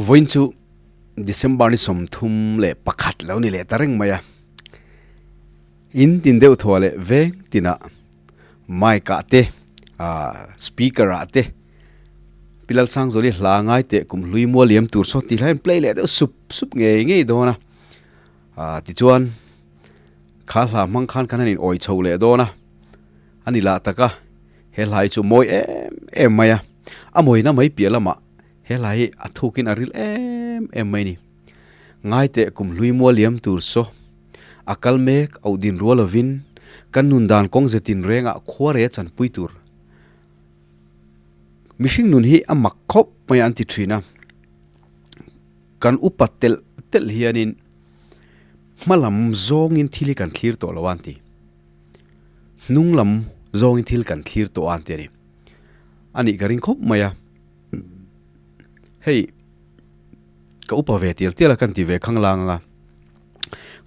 Vawiin chu December ni 31 lo ni leh ta reng mai a. In tin deuh thuah leh veng tinah mic ah te ah speaker ah te Pi Lalsangzuali hla ngai teh kum hlui mual liam tur saw tih hlaiin play leh deuh sup sup ngei ngei dawn a. Ah tichuan kha hla hmang khan kan han in awi chho leh dawn a. A ni lah tak a, he hla hi chu mawi em em mai a. A mawina mai piah lamah he hla hi a thukin a ril em em mai a ni. Ngai teh kum hlui mual liam tur saw a kal mek auh din rual lovin kan nun dan kawng ze tin rengah khua reh a chanpui tur. Mihring nun hi a mak khawp mai a an ti thin a. Kan upa telh telh hianin hma lam zawngin thil hi kan thlir tawh lo a an ti. Hnung lam zawngin thil kan thlir tawh a an ti a ni. A nih ka ring khawp mai a. Hei ka upa ve tial tial a kan ti ve khang lang anga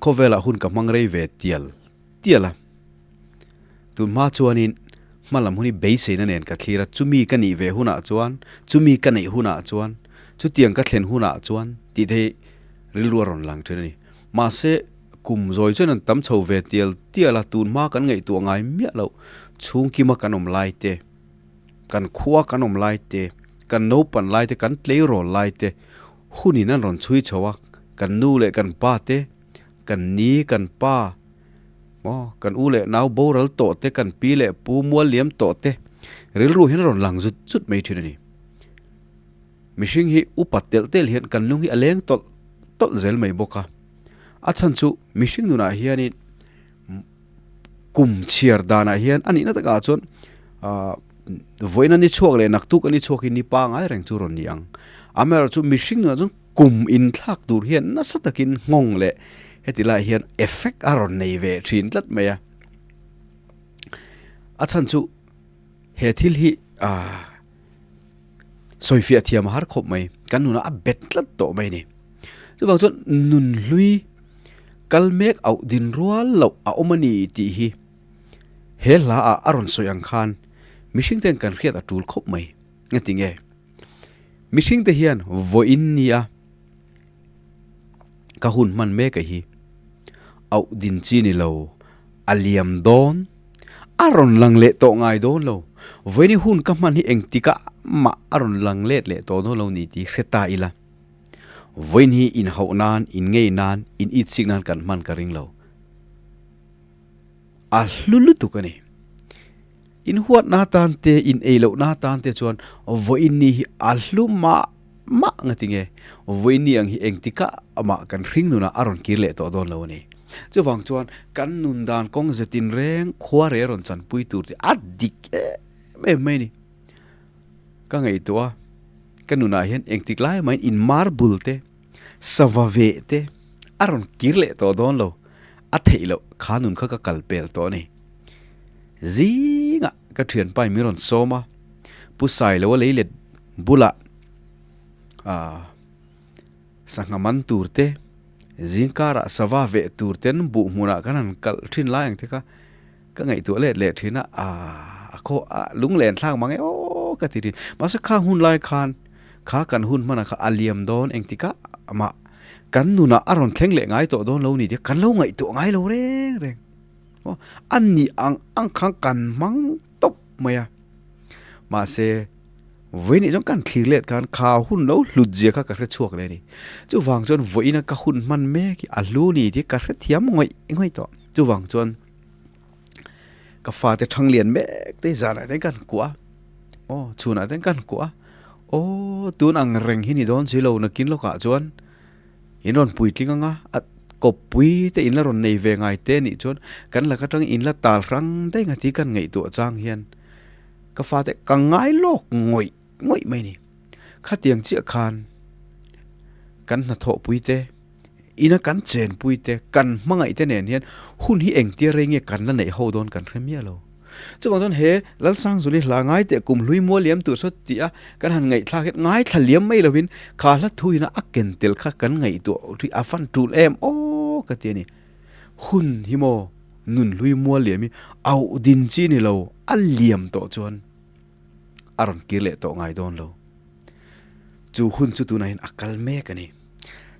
khawvelah hun ka hmang rei ve tial tial a. Tun hma chuanin hma lam hun hi beiseina nen ka thlir a, chumi ka nih ve hunah chuan, chumi ka neih hunah chuan, chutiang ka thlen hunah chuan tih te hi rilru a rawn lang thin a ni. Mahse, kum zawi chuan an tam chho ve tial tial a, tun hma kan ngaihtuah ngai miah loh chhungkima kan awm lai te, kan khua kan awm lai te, kan naupan lai te, kan tleirawl lai te hunin an rawn chhui chho a, kan nu leh kan pa te, kan ni kan pa maw, kan u leh nau boral tawh te, kan pi leh pu mual liam tawh te rilru hian a rawn lang zut zut mai thin a ni. Mihring hi upa telh telh hian kan lung hi a leng tawlh tawlh zel mai bawk a, a chhan chu mihring nunah hianin kum chhiar danah hian a nihna takah chuan ahh vawiin a ni chhuak leh naktuk a ni chhuak hi ni pangai reng chu rawn ni ang. Amaherawhchu mihring nunah chuan kum inthlak tur hian nasa takin nghawng leh heti laiah hian effect a rawn nei ve thin tlat mai a. A chhan chu he thil hi ahh sawifiah thiam a har khawp mai, kan nunah a bet tlat tawh mai a ni. Chuvang chuan nun hlui kal mek auh din rual loh a awm a ni tih hi he hla ah a rawn sawi ang khan mihring ten kan hriat a tul khawp mai. Engati nge? Mihring te hian vawiin nia ka hun hman mek a hi auh din chi ni lo a liam dawn a rawn lang leh tawh ngai dawn lo. Vawiin hun ka hman hi engtikah mah a rawn lang let leh tawh dawn lo ni tih hre ta ila. Vawiin hi inhauh nan, inngei nan, in itsik nan kan hman ka ring lo. A hlu lutuk a ni. In huatna tan te, in ei lohna tan te chuan vawiin ni hi a hlu mah mah nga tinge. Vawiin ni ang hi engtikah amah kan hring nunah a rawn kir leh tawh dawn lo a ni. Chuvang chuan kan nun dan kawng ze tinreng khua reh rawn chanpui tur chu a dik em em mai a ni. Ka ngaihtuah a, ka nunah hian engtik lai mahin in marble te, sava veh te a rawn kir leh tawh dawn lo, a theih loh kha nun kha ka kal pel tawh a ni. Zingah ka thianpa in min rawn sawm a, Pu Sailoa lei let bulah aah sangha man tur te, zingkarah sava veh tur ten buh hmunah kan han kalh thin lai ang te kha, Ka ngaihtuah let leh thin a, aah a khaw a lunglen thlak mang e aw ka ti thin. Mahse khang hun lai khan kha kan hun hmana kha a liam dawn engtikah mah kan nunah a rawn thleng leh ngai tawh dawn lo ni tia kan lo ngaihtuah ngai lo reng reng. Aw a ni ang ang khan kan hmang tawp mai a. Mahse vawiin chuan kan thlir let khan kha hun lo hlut zia kha ka hre chhuak leh a ni. Chuvang chuan vawiina ka hun hman mek hi a hlu ni tih ka hrethiam ngawih ngawih tawh. Chuvang chuan. Ka fate thang lian mek te zanah te kan kuah a, aw chhunah te kan kuah a, aw tun ang reng hi ni dawn si lo nakin lawkah chuan in rawn puitling ang a, a kawppui te in la rawn nei ve ngai te nih chuan kan lak atang in la tal hrang daih nga tih kan ngaihtuah chang hian ka fate ka ngai lawk ngawih ngawih mai a ni. Khatiang chiah khan kan hnathawhpui te. Ina kan chenpui te, kan hmangaih te nen hian hun hi engtia rei nge kan la neih ho dawn kan hre miah lo. Chuvang chuan he Lalsangzuli hla ngai teh kum hlui mual liam tur saw tih a kan han ngaihthlak hian ngaithla liam mai lovin kha hla thu ina a ken tel kha kan ngaihtuah hi a fan tul em aw ka ti a ni. Hun hi maw nun hlui mual liam hi auh din chi ni lo a liam tawh chuan a rawn kir leh tawh ngai dawn lo. Chu hun chu tunah hian a kal mek a ni.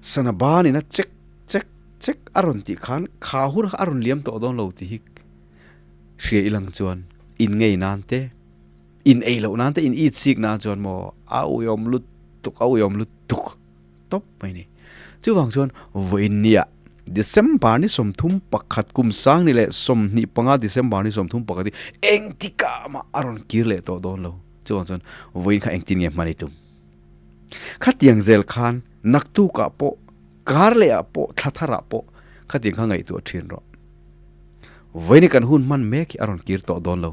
Sana banin a chek chek chek a rawn tih khan kha hun kha a rawn liam tawh dawn lo tih hi hria ilang chuan in ngei nan te, in ei loh nan te, in it sik nan chuan maw a uiawm lutuk a uiawm lutuk tawp mai ni. Chuvang chuan vawiinniah December ni 31 kum sang ni leh 25 December ni 31 hi engtikah mah a rawn kir leh tawh dawn lo. Chuvang chuan vawiin kha engtin nge hman i tum? Khatiang zel khan naktukah pawh, kar lehah pawh, thla tharah pawh khatiang kha ngaihtuah thin rawh. Vawiin kan hun hman mek hi a rawn kir tawh dawn lo.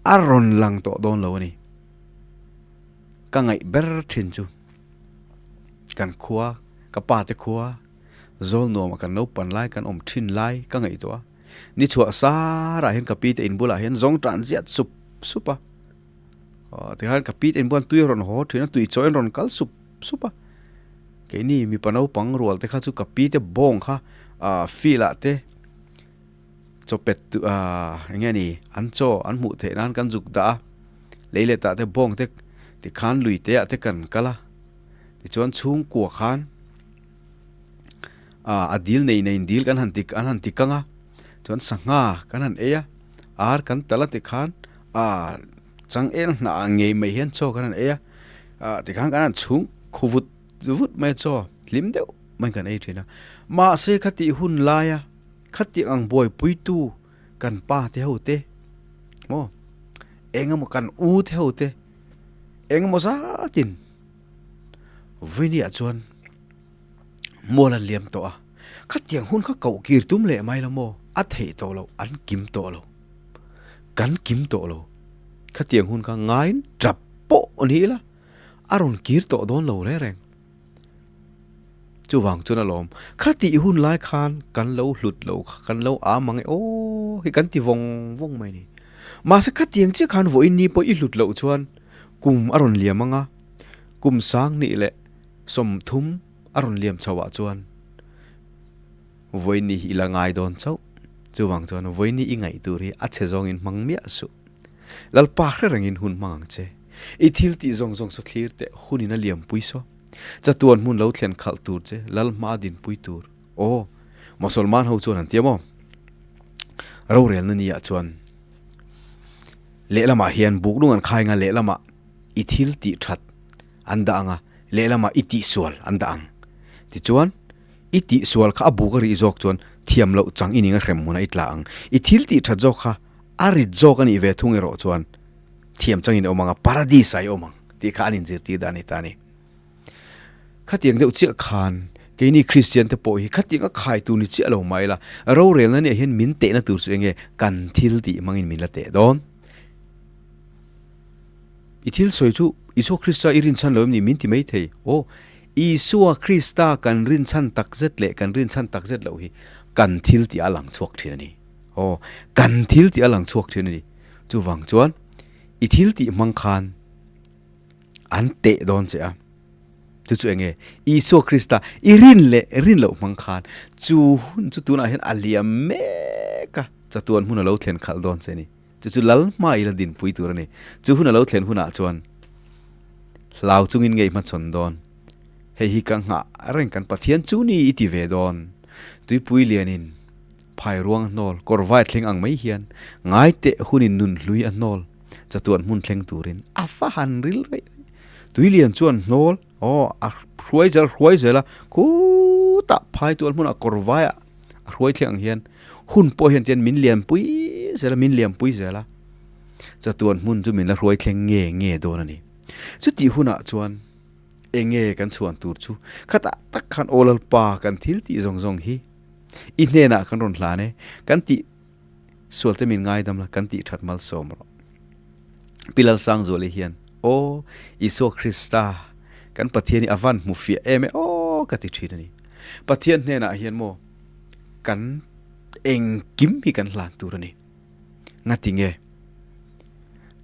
A rawn lang tawh dawn lo a ni. Ka ngaih ber thin chu kan khua, ka pa te khua, zawl nuamah kan lo pan lai, kan awm thin lai ka ngaihtuah a. Ni chhuah sarah hian ka pi te in bulah hian zawng tan ziat sup sup a. Tikhan ka pi te in buan tui a rawn haw thin a, tui chaw in rawn kal sup sup a. Keini mipa naupang rual te kha chu ka pi te bawng kha field ah te chaw pet tu eng nge ni an chaw an hmuh theih nan kan zuk dah a. Lei leh tah te bawng te tikhan lui te ah te kan kal a. Tichuan chhungkua khan a dil nei nei in dil kan han ti an han ti kang a chuan sangha kan han ei a ar kan tal a tikhan ah changel hnah ah ngei mai hian chaw kan han ei a ah tikhan kan han chhung khu vut vut mai a chaw hlim deuh mai kan ei thin a mahse khatih hun laia khatiang ang buaipuitu kan pa te ho te maw eng emaw kan u te ho te eng emaw zatin Vawiniah chuan mual an liam tawh a, khatiang hun kha koh kir tum leh mai lo maw? A theih tawh lo, an kim tawh lo. Kan kim tawh lo. Khatiang hun kha ngaiin tap pawh ni ila, a rawn kir tawh dawn lo reng reng. Chuvang chuan alawm, khatih hun lai khan kan lo hlut lo kha, kan lo am ang e aw hi kan ti vawng vawng mai ni. Mahse khatiang chiah khan vawiin ni pawh i hlut loh chuan kum a rawn liam ang a, kum 2030 a rawn liam chho ah chuan vawiin ni hi i la ngai dawn chauh. Chuvang chuan vawiin ni i ngaih tur hi a chhe zawngin hmang miah suh. Lalpa hre rengin hun hmang ang che. I thil tih zawng zawng saw thlir teh hunin a liampui saw. Chatuan hmun lo thlen khalh tur che lal hma dinpui tur. Aw, Mosolman ho chuan an ti a maw? Rorelna ni ah chuan lehlamah hian buknung an khai ang a, lehlamah i thil tih that an dah ang a, lehlamah i tihsual an dah ang. Tichuan, i tihsual kha a buk a rih zawk chuan thiam loh chang i ning a hrem hmunah i tla ang. I thil tih that zawk kha a rit zawk a nih ve thung erawh chuan thiam changin i awm ang a, paradis ah i awm ang tih kha an inzirtir dan a ni ta a ni. Khatiang deuh chiah khan keini Kristian te pawh hi khatiang a khai tur ni chiah lo mah ila, rorelna nia hian min tehna tur chu enge kan thil tih hmangin min la teh dawn. I thil sawi chu Isua Krista i rinchhan lo em ni min ti mai thei. Aw, Isua Krista kan rinchhan tak zet leh kan rinchhan tak zet loh hi kan thil tih a lang chhuak thin a ni. Aw, kan thil tih a lang chhuak thin a ni. Chuvang chuan i thil tih hmang khan an teh dawn che a. Chu chu enge? Isua Krista i rin leh rin loh hmang khan chu hun chu tunah hian a liam mek a, chatuan hmun a lo thlen khalh dawn che a ni. Chu chu lal hma ila dinpui tur a ni. Chu hun a lo thlen hunah chuan hlau chungin ngei hmachhawn dawn. Hei hi ka nghah reng kan Pathian chu ni i ti ve dawn. Tuipui lianin phai ruang a hnawl, kawr vai thleng ang mai hian ngai teh hunin nun hlui a hnawl, chatuan hmun thleng turin a fa han ril raih raih. Tui lian chuan hnawl, aw, a hruai zel hruai zel a, khutah phai tual hmunah kawr vaiah a hruai thleng ang hian hun pawh hian tian min lianpui zel a, min lianpui zel a, chatuan hmun chu min la hruai thleng nge nge dawn a ni. Chutih hunah chuan eng nge kan chhuan tur chu khatah tak khan aw Lalpa kan thil tih zawng zawng hi i hnenah kan rawn hlan e, kan tih sual te min ngaidam la, kan tih that malsawm rawh. Pi Lalsangzuali hian aw Isua Krista kan Pathian hi a van hmu fiah em e aw ka ti thin a ni. Pathian hnenah hian maw kan engkim hi kan hlan tur a ni. Ngati nge?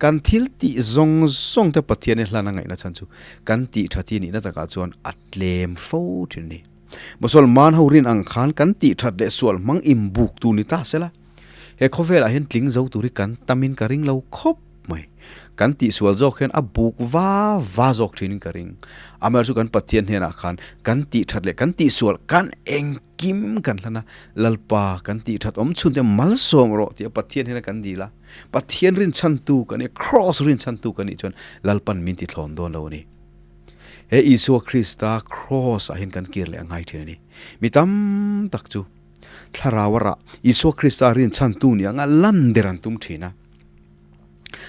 Kan thil tih zawng zawng te Pathian hi hlan a ngaihna chhan chu kan tih that hi nihna takah chuan a tlem fo thin a ni. Musalman ho rin ang khan kan tih that leh sual hmang inbuk tur ni ta sela, he khawvelah hian tling zo tur hi kan tamin ka ring lo khawp. mai. Kan tihsual zawk hian a buk va va zawk thinin ka ring. Amaherawhchu kan Pathian hnenah khan kan tihthat leh kan tihsual kan engkim kan hlan a, Lalpa kan tihthat awm chhun te malsawm rawh tih a Pathian hnena kan dil a. Pathian rinchhantu kan nih, Kraws rinchhantu kan nih chuan Lalpan min tithlawn dawn lo a ni. He Isua Krista Kraws ah hian kan kir leh a ngai thin a ni. Mi tam tak chu Thlarau a rah, Isua Krista rinchhantu nih anga lan der an tum thin a.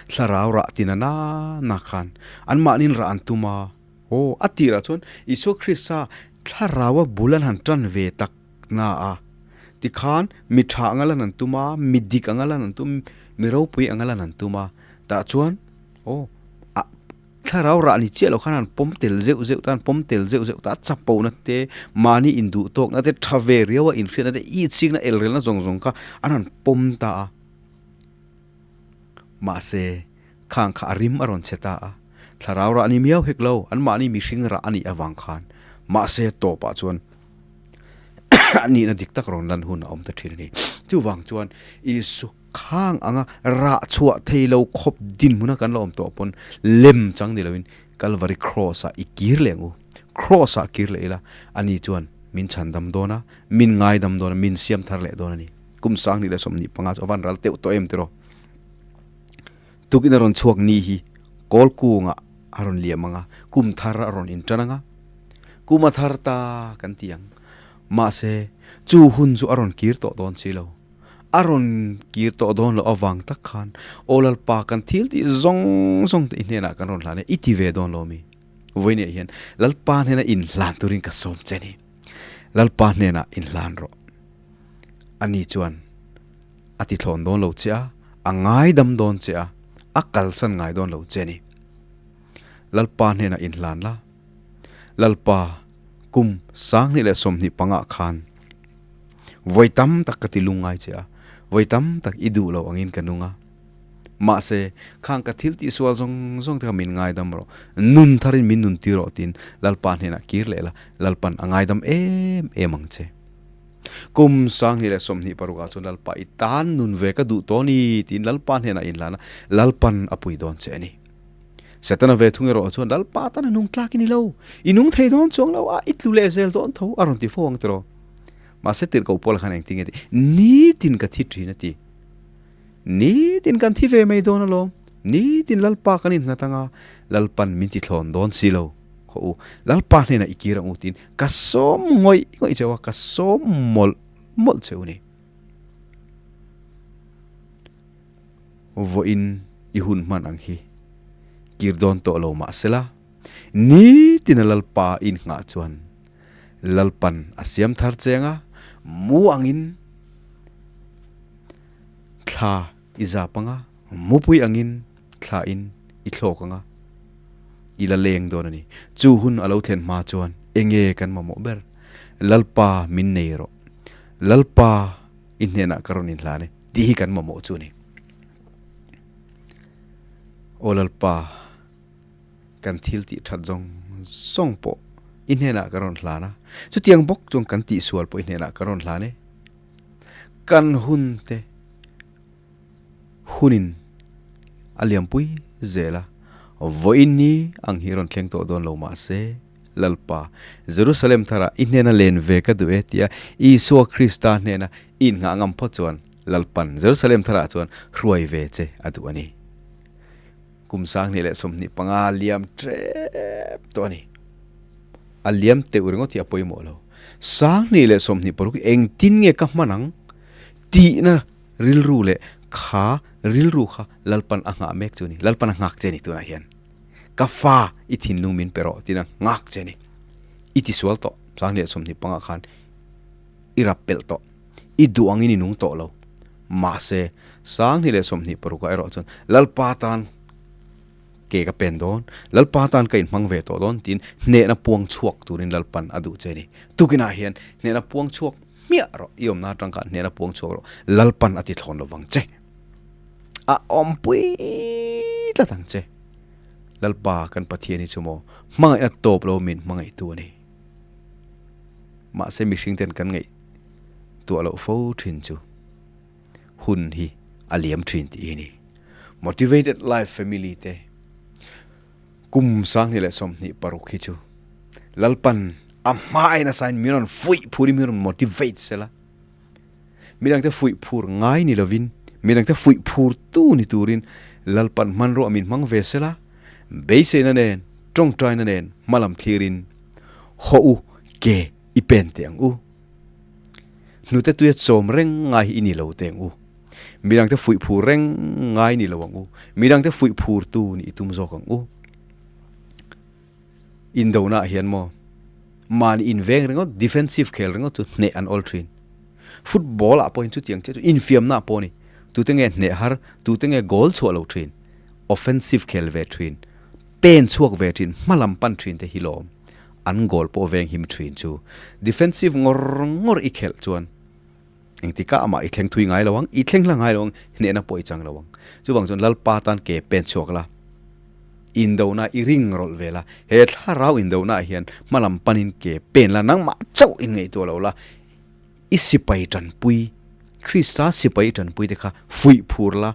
Thlarau rah tina na na khan anmahnin rah an tum a, aw a tirah chuan Isua Krista Thlarau a bul an han tan ve tak na a, tikhan mi tha anga lan an tum a, mi dik anga lan an tum, mi ropui anga lan an tum a, tah chuan aw a Thlarau rah ni chiah lo khan an pawm tel zeuh zeuh ta, an pawm tel zeuh zeuh ta, a chapona te, mahni induh tawkna te, tha ve riau a inhriatna te, ichikna elrelna zawng zawng kha an han pawm ta a. Mahse, khang kha a rim a rawn che ta a. Thlarau rah ni miau hek lo, anmahni mihring rah a nih avang khan. Mahse, tawpah chuan a nihna dik tak rawn lan hun a awm ta thin a ni. Chuvang chuan Isu khang anga rah chhuah thei lo khawp dinhmuna kan la awm tawh pawn lem chang ni loin Kalvari Kraws-ah i kir leh ang u. Kraws-ah kir leh ila, ani chuan min chhandam dawn a, min ngaidam dawn a, min siam thar leh dawn a ni. Kum 2025 chu a van ral teuh tawh em tiraw? Tukin a rawn chhuak ni hi kawl kungah a rawn liam ang a, kum thar a rawn intan ang a, kum a thar ta kan ti ang. Mahse, chu hun chu a rawn kir tawh dawn si lo. A rawn kir tawh dawn loh avang tak khan Aw Lalpa kan thil tih zawng zawng te i hnenah kan rawn hlan e, i ti ve dawn lo mi? Vawinia hian Lalpa hnena inhlan turin ka sawm che ni. Lalpa hnenah inhlan rawh. Ani chuan a ti thlawn dawn lo che a, a ngaidam dawn che a, a kalsan ngai dawn lo che ni. Lalpa hnenah inhlan la, Lalpa kum 2025 khan vawi tam tak ka ti lungngai che a, vawi tam tak i duh lo angin ka nung a. Mahse, khang ka thil tihsual zawng zawng te kha min ngaidam rawh, nun tharin min nun tir rawh tiin Lalpa hnenah kir leh la, Lalpan a ngaidam em em ang che. Kum 2026 ah chuan Lalpa i tan nun ve ka duh tawh a ni tiin Lalpa hnenah inhlan a, Lalpan a pui dawn che a ni. Setana ve thung erawh chuan Lalpa tan a nung tlak i ni lo, i nung thei dawn chuang lo a, i tlu leh zel dawn tho a rawn ti fo ang tiraw. Mahse tirhkoh Paula khan engtin nge a ti? Nitin ka thi thin a ti. Nitin kan thi ve mai dawn alawm. Nitin Lalpa kan innghat ang a, Lalpan min ti thlawn dawn si lo. Haw u, Lalpa hnenah i kir ang u tiin ka sawm ngawih ngawih cheu a, ka sawm mawlh mawlh cheu a ni. Vawiin i hun hman ang hi kir dawn tawh lo mah sela, nitina Lalpa i innghah chuan Lalpan a siam thar cheng a, mu angin thla i zap ang a, mupui angin thla in i thlawk ang a, i la leng dawn a ni. Chu hun a lo thlen hma chuan enge kan mamawh ber? Lalpa min nei rawh. Lalpa i hnenah ka rawn inhlan e tih hi kan mamawh chu a ni. Aw Lalpa, kan thil tih that zawng zawng pawh i hnenah ka rawn hlan a, chutiang bawk chuan kan tihsual pawh i hnenah ka rawn hlan e. Kan hun te hunin a liampui zel a, vawiin ni ang hi rawn thleng tawh dawn lo mahse, Lalpa, Jerusalem tharah i hnena len ve ka duh e tia Isua Krista hnena i innghah ngam phawt chuan Lalpan Jerusalem tharah chuan hruai ve che a duh a ni. Kum 2025 liam tep tawh a ni. A liam teuh ringawt hi a pawimawh lo. 2026 engtin nge ka hman ang tihna rilru leh kha rilru kha Lalpan a nghah mek chu a ni. Lalpan a nghak che a ni tunah hian. Ka fa i thinlung min pe rawh tiin a nghak che a ni. I tisual tawh, 2025 khan i rap pelh tawh, i duh angin i nung tawh lo. Mahse, 2026 ah erawh chuan Lalpa tan ke ka pen dawn, Lalpa tan ka inhmang ve tawh dawn tiin hnehna puang chhuak turin Lalpan a duh che a ni. Tukinah hian hnehna puang chhuak hmiah rawh, i awmna atang khan hnehna puang chhuak rawh, Lalpan a ti thlawn lo vang che. A awmpui tlat ang che. Lalpa kan Pathian hi chu maw hmangaihna tawp lo min hmangaihtu a ni. Mahse mihring ten kan ngaih tuah loh fo thin chu hun hi a liam thin tih hi a ni. Motivated Life Family te kum 2026 hi chu Lalpan a hma in a sign min rawn fuih phur in min rawn motivate sela. Midangte fuih phur ngai ni lovin midangte fuih phur tu ni turin Lalpan hmanrua min hmang ve sela, beiseina nen, tawngtaina nen hmalam thlirin haw u ke i pen teh ang u. Hnute tuia chawm reng ngai hi i ni lo teh ang u. Midangte fuih phur reng ngai ni lo ang u. Midangte fuih phur tu ni i tum zawk ang u. Indona ah hian maw mahni inveng ringawt, defensive khel ringawt chu hneh an awl thin. Football ah pawhin chutiang chiah chu infiamna ah pawh a ni. Tute nge hneh har, tute nge goal chhuah lo thin, offensive khel ve thin, pen chhuak ve thin, hma lam pan thin te hi lawm an goal pawh veng him thin chu. Defensive ngawr ngawr i khelh chuan engtikah amah i thleng thui ngai lo ang, i thleng hla ngai lo ang, hnehna pawh i chang lo ang. Chuvang chuan Lalpa tan ke pen chhuak la, indona i ring rawlh ve la, he thlarau indona ah hian hmalam panin ke pen la, nangmah chauh in ngaihtuah lo la, i sipai tanpui, Krista sipai i tanpui te kha fuih phur la,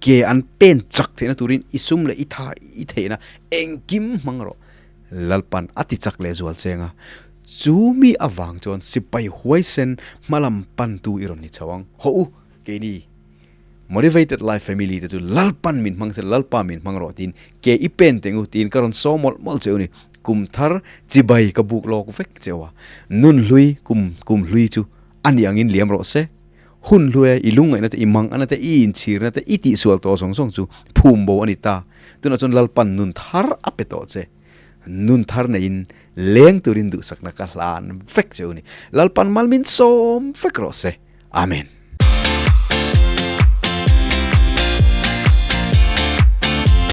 ke an pen chak theihna turin i sum leh i tha i theihna engkim hmang rawh. Lalpan a ti chak leh zual cheng a, chu mi avang chuan sipai huaisen hmalam pantu i rawn ni chho ang. Haw u, keini Motivated Life Family te chu Lalpan min hmang se, Lalpa min hmang rawh tiin ke i pen teng u tiin ka rawn saw mawlh mawlh che u ni. Kum thar chibai ka buk lawk vek cheu a, nun hlui kum kum hlui chu a ni angin liam rawh se. Hun hlui a i lungngaihna te, i manghana te, i inchhirna te, i tihsual tawh zawng zawng chu phum bo a ni ta. Tunah chuan Lalpan nun thar a pe tawh che. Nun thar neiin leng turin duhsakna ka hlan vek che u ni. Lalpan mal min sawm vek rawh se. Amen.